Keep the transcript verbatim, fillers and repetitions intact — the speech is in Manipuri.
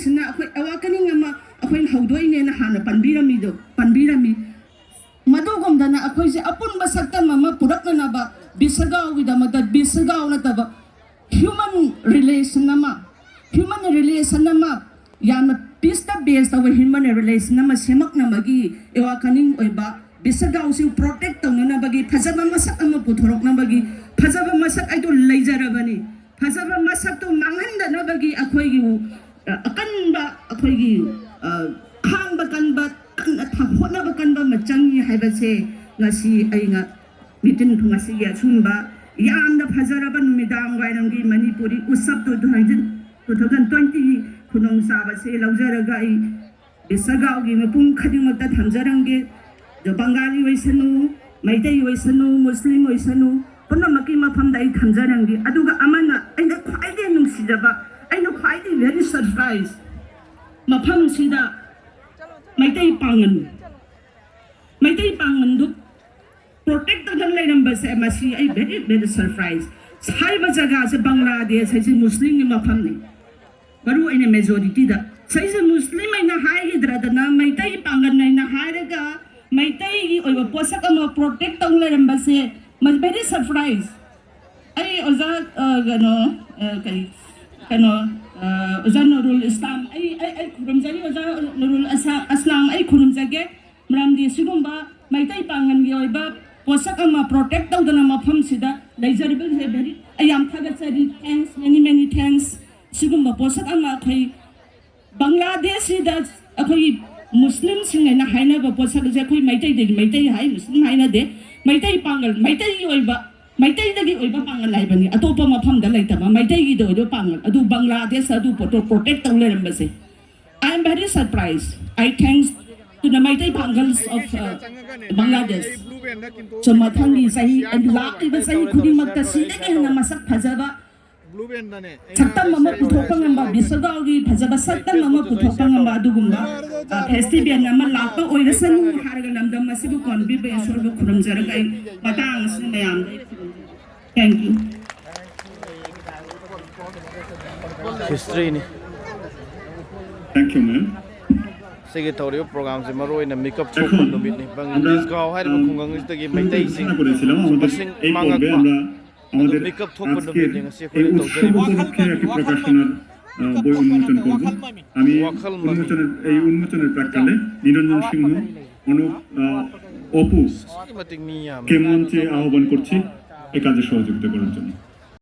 ꯁꯤꯅ ꯑꯩꯈꯣꯏ ꯑꯦꯋꯥꯀꯅꯤꯡ ꯑꯃ ꯑꯩꯈꯣꯏꯅ ꯍꯧꯗꯣꯛꯏꯅꯦꯅ ꯍꯥꯟꯅ ꯄꯟꯕꯤꯔꯝꯃꯤꯗꯣ, ꯄꯟꯕꯤꯔꯝꯃꯤ꯫ ꯃꯗꯨꯒꯨꯝꯗꯅ ꯑꯩꯈꯣꯏꯁꯦ ꯑꯄꯨꯟꯕ ꯁꯛꯇꯝ ꯑꯃ ꯄꯨꯔꯛꯅꯅꯕ ꯕꯤꯁꯒꯥꯎꯒꯤꯗꯃꯛꯇ, ꯕꯤꯁꯒꯥꯎ ꯅꯠꯇꯕ, ꯍ꯭ꯌꯨꯃꯟ ꯔꯤꯂꯦꯁꯟ ꯑꯃ, ꯍ꯭ꯌꯨꯃꯟ ꯔꯤꯂꯦꯁꯟ ꯑꯃ, ꯌꯥꯝꯅ ꯄꯤꯁꯇ ꯕꯦꯁ ꯇꯧꯕ ꯍ꯭ꯌꯨꯃꯟ ꯔꯤꯂꯦꯁꯟ ꯑꯃ ꯁꯦꯝꯃꯛꯅꯕꯒꯤ ꯑꯦꯋꯥꯀꯅꯤꯡ ꯑꯣꯏꯕ ꯕꯤꯁꯒꯥꯎꯁꯤ ꯄ꯭ꯔꯣꯇꯦꯛ ꯇꯧꯅꯅꯕꯒꯤ ꯐꯖꯕ ꯃꯁꯛ ꯑꯃ ꯄꯨꯊꯣꯔꯛꯅꯕꯒꯤ ꯐꯖꯕ ꯃꯁꯛ ꯑꯗꯨ ꯂꯩꯖꯔꯕꯅꯤ꯫ ꯐꯖꯕ ꯃꯁꯛꯇꯨ ꯃꯥꯡꯍꯟꯗꯅꯕꯒꯤ ꯑꯩꯈꯣꯏꯒꯤ, ꯑ, ꯑꯀꯟꯕ, ꯑꯩꯈꯣꯏꯒꯤ, ꯑ, ꯈꯥꯡꯕ ꯀꯟꯕ, ꯀꯟꯅ ꯊ-, ꯍꯣꯠꯅꯕ ꯀꯟꯕ ꯑꯃ ꯆꯪꯉꯤ ꯍꯥꯏꯕꯁꯦ ꯉꯁꯤ ꯑꯩꯅ ꯃꯤꯇꯤꯟ ꯉꯁꯤꯒꯤ ꯑꯁꯨꯝꯕ ꯌꯥꯝꯅ ꯐꯖꯔꯕ ꯅꯨꯃꯤꯗꯥꯡ ꯋꯥꯏꯔꯝꯒꯤ Manipuri Utsav two thousand, two thousand ꯇ꯭ꯋꯦꯟꯇꯤꯒꯤ ꯈꯨꯗꯣꯡꯆꯥꯕꯁꯦ ꯂꯧꯖꯔꯒ ꯑꯩ ꯕꯤꯁꯒꯥꯎꯒꯤ ꯃꯤꯄꯨꯝ ꯈꯨꯗꯤꯡꯃꯛꯇ ꯊꯝꯖꯔꯝꯒꯦ꯫ ꯑꯗꯣ ꯕꯪꯒꯥꯂꯤ ꯑꯣꯏꯁꯅꯨ, ꯃꯩꯇꯩ ꯑꯣꯏꯁꯅꯨ, ꯃꯨꯁꯂꯤꯝ ꯑꯣꯏꯁꯅꯨ, ꯄꯨꯝꯅꯃꯛꯀꯤ ꯃꯐꯝꯗ ꯑꯩ ꯊꯝꯖꯔꯝꯒꯦ꯫ ꯑꯗꯨꯒ ꯑꯃꯅ ꯑꯩꯅ ꯈ꯭ꯋꯥꯏꯗꯒꯤ ꯅꯨꯡꯁꯤꯖꯕ, ꯑꯩꯅ ꯈ꯭ꯋꯥꯏꯗꯒꯤ very surprise, ꯃꯐꯝꯁꯤꯗ ꯃꯩꯇꯩ ꯄꯥꯉꯟ, ꯃꯩꯇꯩ ꯄꯥꯉꯟꯗꯨ ꯄ꯭ꯔꯣꯇꯦꯛ ꯇꯧꯗꯅ ꯂꯩꯔꯝꯕꯁꯦ, ꯃꯁꯤ ꯑꯩ very very surprise꯫ ꯍꯥꯏꯔꯤꯕ ꯖꯒꯥꯁꯦ ꯕꯪꯒ꯭ꯂꯥꯗꯦꯁ ꯍꯥꯏꯁꯦ ꯃꯨꯁꯂꯤꯝꯒꯤ ꯃꯐꯝꯅꯤ, ꯃꯔꯨ ꯑꯣꯏꯅ ꯃꯦꯖꯣꯔꯤꯇꯤꯗ꯫ ꯁꯤꯁꯦ ꯃꯨꯁꯂꯤꯝ ꯍꯥꯏꯅ ꯍꯥꯏꯈꯤꯗ꯭ꯔꯗꯅ ꯃꯩꯇꯩ ꯄꯥꯡꯒꯜ ꯍꯥꯏꯅ ꯍꯥꯏꯔꯒ ꯃꯩꯇꯩꯒꯤ ꯑꯣꯏꯕ ꯄꯣꯠꯁꯛ ꯑꯃ ꯄ꯭ꯔꯣꯇꯦꯛ ꯇꯧ ꯂꯩꯔꯝꯕꯁꯦ, very surprise꯫ ꯑꯩ ꯑꯣꯖꯥ, ꯑ, ꯀꯩꯅꯣ, ꯑ, ꯀꯔꯤ, ꯀꯩꯅꯣ, ꯑ, ꯑꯣꯖꯥ ꯅꯨꯔꯨꯜ ꯏꯁꯂꯥꯝ, ꯑꯩ, ꯑꯩ, ꯑꯩ ꯈꯨꯔꯨꯝꯖꯔꯤ, ꯑꯣꯖꯥ ꯅꯨꯔꯨꯜ ꯑꯁ-, ꯑꯁꯂꯥꯝ, ꯑꯩ ꯈꯨꯔꯨꯝꯖꯒꯦ꯫ ꯃꯔꯝꯗꯤ ꯁꯤꯒꯨꯝꯕ ꯃꯩꯇꯩ ꯄꯥꯡꯒꯜꯒꯤ ꯑꯣꯏꯕ ꯄꯣꯠꯁꯛ ꯑꯃ ꯄ꯭ꯔꯣꯇꯦꯛ ꯇꯧꯗꯅ ꯃꯐꯝꯁꯤꯗ ꯂꯩꯖꯔꯤꯕꯁꯦ very, ꯑꯩ ꯌꯥꯝ ꯊꯥꯒꯠꯆꯔꯤ꯫ Thanks, many many thanks꯫ ꯁꯤꯒꯨꯝꯕ ꯄꯣꯠꯁꯛ ꯑꯃ ꯑꯩꯈꯣꯏ ꯕꯪꯒ꯭ꯂꯥꯗꯦꯁꯁꯤꯗ ꯑꯩꯈꯣꯏ ꯃꯨꯁꯂꯤꯝꯁꯤꯡ ꯍꯥꯏꯅ ꯍꯥꯏꯅꯕ ꯄꯣꯠꯁꯛ ꯑꯁꯦ ꯑꯩꯈꯣꯏ ꯃꯩꯇꯩꯗꯒꯤ, ꯃꯩꯇꯩ ꯍꯥꯏ, ꯃꯨꯁꯂꯤꯝ ꯍꯥꯏꯅꯗꯦ, ꯃꯩꯇꯩ ꯄꯥꯡꯒꯜ, ꯃꯩꯇꯩꯒꯤ ꯑꯣꯏꯕ, ꯃꯩꯇꯩꯗꯒꯤ ꯑꯣꯏꯕ ꯄꯥꯡꯒꯜ ꯍꯥꯏꯕꯅꯤ, ꯑꯇꯣꯞꯄ ꯃꯐꯝꯗ ꯂꯩꯇꯕ ꯃꯩꯇꯩꯒꯤꯗ ꯑꯣꯏꯕ ꯄꯥꯡꯒꯜ ꯑꯗꯨ ꯕꯪꯒ꯭ꯂꯥꯗꯦꯁꯇ ꯑꯗꯨ ꯄꯣꯠꯇꯣ ꯄ꯭ꯔꯣꯇꯦꯛ ꯇꯧ ꯂꯩꯔꯝꯕꯁꯦ꯫ I am very surprised. I thanks to the Meitei Pangal of, uh, Bangladesh. So ꯃꯊꯪꯒꯤ ꯆꯍꯤ, ꯂꯥꯛꯂꯤꯕ ꯆꯍꯤ ꯈꯨꯗꯤꯡꯃꯛꯇ ꯁꯤꯗꯒꯤ ꯍꯦꯟꯅ ꯃꯁꯛ ꯐꯖꯕ ꯁꯛꯇꯝ ꯑꯃ ꯄꯨꯊꯣꯛꯄ ꯉꯝꯕ, ꯕꯤꯁꯒꯥꯎꯒꯤ ꯐꯖꯕ ꯁꯛꯇꯝ ꯑꯃ ꯄꯨꯊꯣꯛꯄ ꯉꯝꯕ ꯑꯗꯨꯒꯨꯝꯕ, ꯑ, ꯐꯦꯁꯇꯤꯚꯦꯜ ꯑꯃ ꯂꯥꯛꯄ ꯑꯣꯏꯔꯁꯅꯨ ꯍꯥꯏꯔꯒ ꯂꯝꯗꯝ ꯑꯁꯤꯕꯨ ꯀꯣꯟꯕꯤꯕ ꯏꯁꯣꯔꯕꯨ ꯈꯨꯔꯨꯝꯖꯔꯒ ꯑꯩ ꯃꯇꯥꯡ ꯑꯁꯤꯗ ꯃꯌꯥꯝꯗ ꯑꯩ ꯈꯨꯔꯨꯝꯖꯔꯤ꯫ Thank you꯫ ꯍꯤꯁꯇ꯭ꯔꯤꯅꯤ꯫ Thank you, ma'am. ꯁꯤꯒꯤ ꯇꯧꯔꯤꯕ ꯄ꯭ꯔꯣꯒ꯭ꯔꯥꯝꯁꯦ ꯃꯔꯨ ꯑꯣꯏꯅ ꯃꯤꯀꯞ এখন ꯊꯣꯛꯄ ꯅꯨꯃꯤꯠꯅꯤ꯫ আমরা ꯕꯪꯒ꯭ꯂꯤꯁ ꯒꯥꯎ ꯍꯥꯏꯔꯤꯕ আহ, ꯈꯨꯡꯒꯪꯁꯤꯗꯒꯤ শুরুতে ঘোষণা ꯃꯩꯇꯩꯁꯤꯡ করেছিলাম আমাদের ꯃꯁꯤꯡ এই পর্বে ꯃꯥꯡꯉꯛꯄ আমরা ꯑꯗꯨ আমাদের ꯃꯤꯀꯞ ꯊꯣꯛꯄ আজকের ꯅꯨꯃꯤꯠꯅꯤ ꯉꯁꯤ এই ꯑꯩꯈꯣꯏꯅ উৎসব ꯇꯧꯖꯔꯤꯕ উপলক্ষে একটি প্রকাশনার আহ, বই উন্মোচন করব। আমি ꯋꯥꯈꯜ ꯃꯃꯤ উন্মোচনের এই উন্মোচনের প্রাক্কালে নিরঞ্জন সিংহ, অনুপ আহ, অপু ꯑꯁꯨꯛꯀꯤ ꯃꯇꯤꯛ ꯃꯤ ꯌꯥꯝꯃꯤ꯫ কে মঞ্চে আহ্বান করছি এ কাজে সহযোগিতা করার জন্য।